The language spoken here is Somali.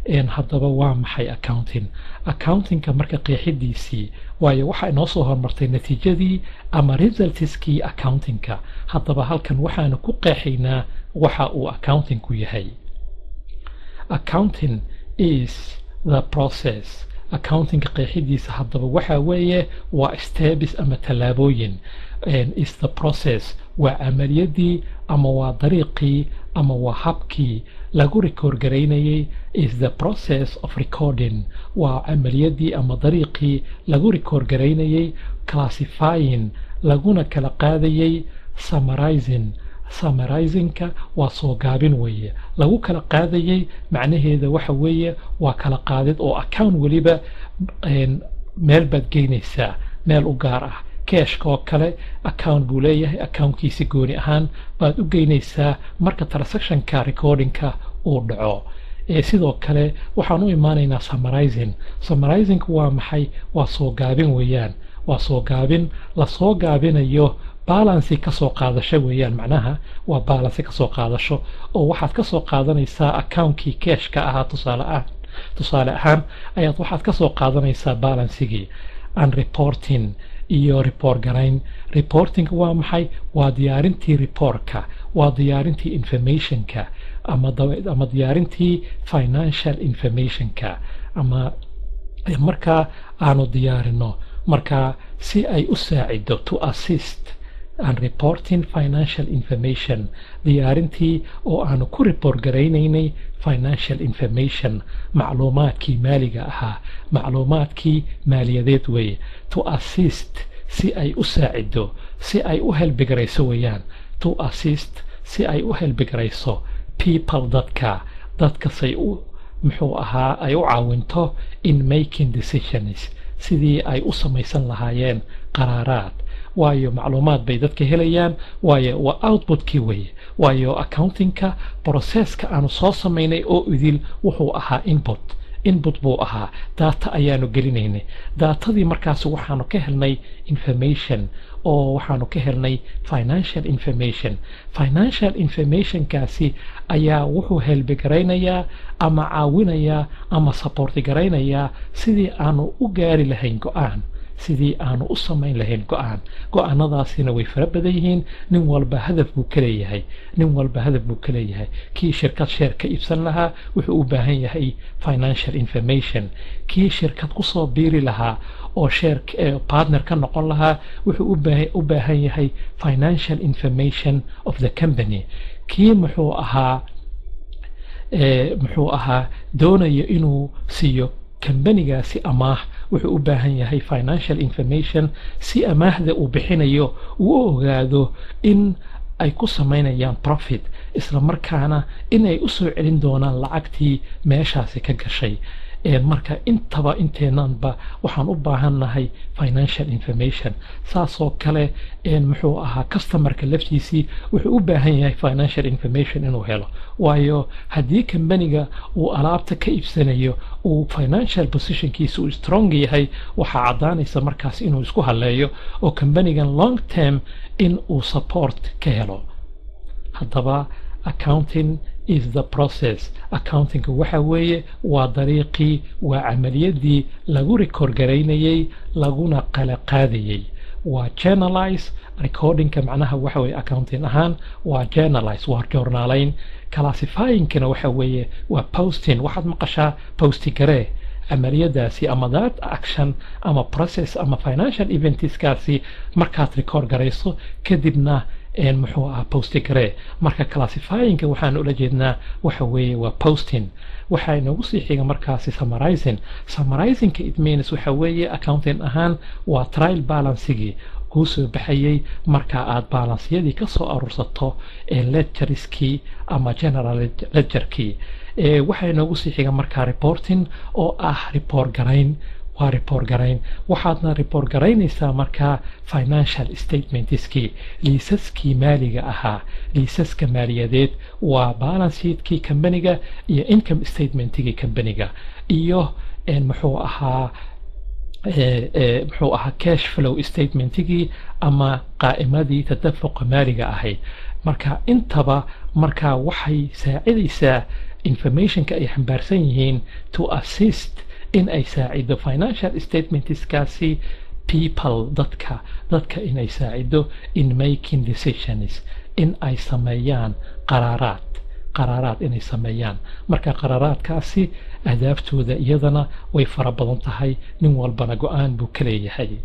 Haddaba waa maxay accounting? Accountingka marka qeexidiisii, waayo waxaa inoo soo hormartay natiijadii ama resultskii accountingka. Haddaba halkan waxaanu ku qeexaynaa waxa uu accountingku yahay. Accounting is the process. Accountingka qeexidiisa haddaba waxa weeye waa steps ama tallaabooyin. Is the process, waa camaliyadii ama waa dariiqii ama waa habkii lagu record garaynayay. Is the process of recording, waa camaliyadii ama dariiqii lagu record garaynayay, classifying, laguna kala qaadayay, summarizing. Summarizingka waa soo gaabin weeye. Lagu kala qaadayay macnaheeda waxa weeye waa kala qaadid, oo account weliba meel baad geynaysaa, meel u gaar ah. Cashka oo kale account buu leeyahay, accountkiisi gooni ahaan baad u geynaysaa marka transactionka recordingka uu dhaco. Sidoo kale waxaan u imaanaynaa summarizing. Summarizing waa maxay? Waa soo gaabin weeyaan, waa soo gaabin lasoo gaabinayo, balance kasoo qaadasho weeyaan. Macnaha waa balance kasoo qaadasho, oo waxaad kasoo qaadanaysaa accountkii cashka ahaa, tusaale ahaan ayaad waxaad kasoo qaadanaysaa balancegii. And reporting, iyo report garayn. Reporting waa maxay? Waa diyaarintii reportka, waa diyaarintii informationka ama diyaarintii financial informationka, ama markaa aanu diyaarino markaa si ay u saacido, to assist and reporting financial information, diyaarintii oo aanu ku report garaynaynay financial information, macluumaadkii maaliga ahaa, macluumaadkii maaliyadeed weeye. To assist, si ay u saacido, si ay u help garayso weeyaan. To assist, si ay u help garayso, people, dadka say u muxuu ahaa ay u caawinto, in making decisions, sidii ay u samaysan lahaayeen qaraaraad. Waayo macluumaad bay dadka helayaan, waayo waa outputkii weye. Waayo accountingka processka aanu soo samaynay oo idil wuxuu ahaa input. Input buu ahaa, data ayaanu gelinaynay. Datadii markaas waxaanu ka helnay information, oo waxaanu ka helnay financial information. Financial informationkaasi ayaa wuxuu help garaynayaa ama caawinayaa ama support garaynayaa sidii aanu u gaari lahayn go-aan, sidii aanu u samayn lahayn go-aan. Go-aanadaasina way fara badan yihiin. Nin walba hadaf buu ka leeyahay, nin walba hadaf buu ka leeyahay. Kii shirkad share ka iibsan lahaa wuxuu u baahan yahay financial information. Kii shirkad kusoo biiri lahaa oo share partner ka noqon lahaa wuxuu u baahan yahay financial information of the company. Kii muxuu ahaa doonayo inuu siiyo kambanigaasi amaah wuxuu u baahan yahay financial information, si amaahda uu bixinayo uu u ogaado in ay ku samaynayaan profit, isla markaana in ay u soo celin doonaan lacagtii meeshaasi ka gashay. Marka intaba inteenanba waxaan u baahannahay financial information. Saasoo kale muxuu ahaa customerka laftiisii wuxuu u baahan yahay financial information inuu helo, waayo haddii kambaniga uu alaabta ka iibsanayo uu financial positionkiisa uu strong yahay, waxaa caddaanaysa markaas inuu isku halleeyo oo kambanigan long term in uu support ka helo. Haddaba accounting is the process. Accountingka waxa weeye waa dariiqii, waa camaliyadii lagu record garaynayey laguna qala qaadayey. Waa journalize recordingka. Macnaha waxa weeye accounting ahaan waa journalize, waa journaalayn. Classifyingkana waxa weeye waa posting. Waxaad maqashaa post garee. Camaliyadaasi ama that action ama process ama financial eventskaasi markaad record garayso kadibna muxuu ahaa post garee. Marka classifyingka waxaan ula jeednaa waxa weeye waa posting. Waxaa inoogu sii xiga markaasi summarizing. Summarizingka it means waxa weeye accounting ahaan waa trial balancegii kuu soo baxayay marka aad balanceyadii ka soo aruursato ledgerskii ama general ledgerkii. Waxaa inoogu sii xiga markaa reporting, oo ah report garayn. Waa report garayn, waxaadna report garaynaysaa markaa financial statementskii, liisaskii maaliga ahaa, liisaska maaliyadeed. Waa balance sheetkii companiga iyo income statementigii companiga iyo muxuu ahaa cash flow statementigii ama qaa'imadii tadafuqa maaliga ahayd. Marka intaba marka waxay saacidaysaa Informationka ay xambaarsan yihiin to assist, in ay saacido financial statementskaasi people, dadka inay saacido in making decisions, in ay sameeyaan qaraaraad inay sameeyaan. Marka qaraaraadkaasi ahdaabtooda iyadana way fara badan tahay, nin walbana go-aan buu ka leeyahay.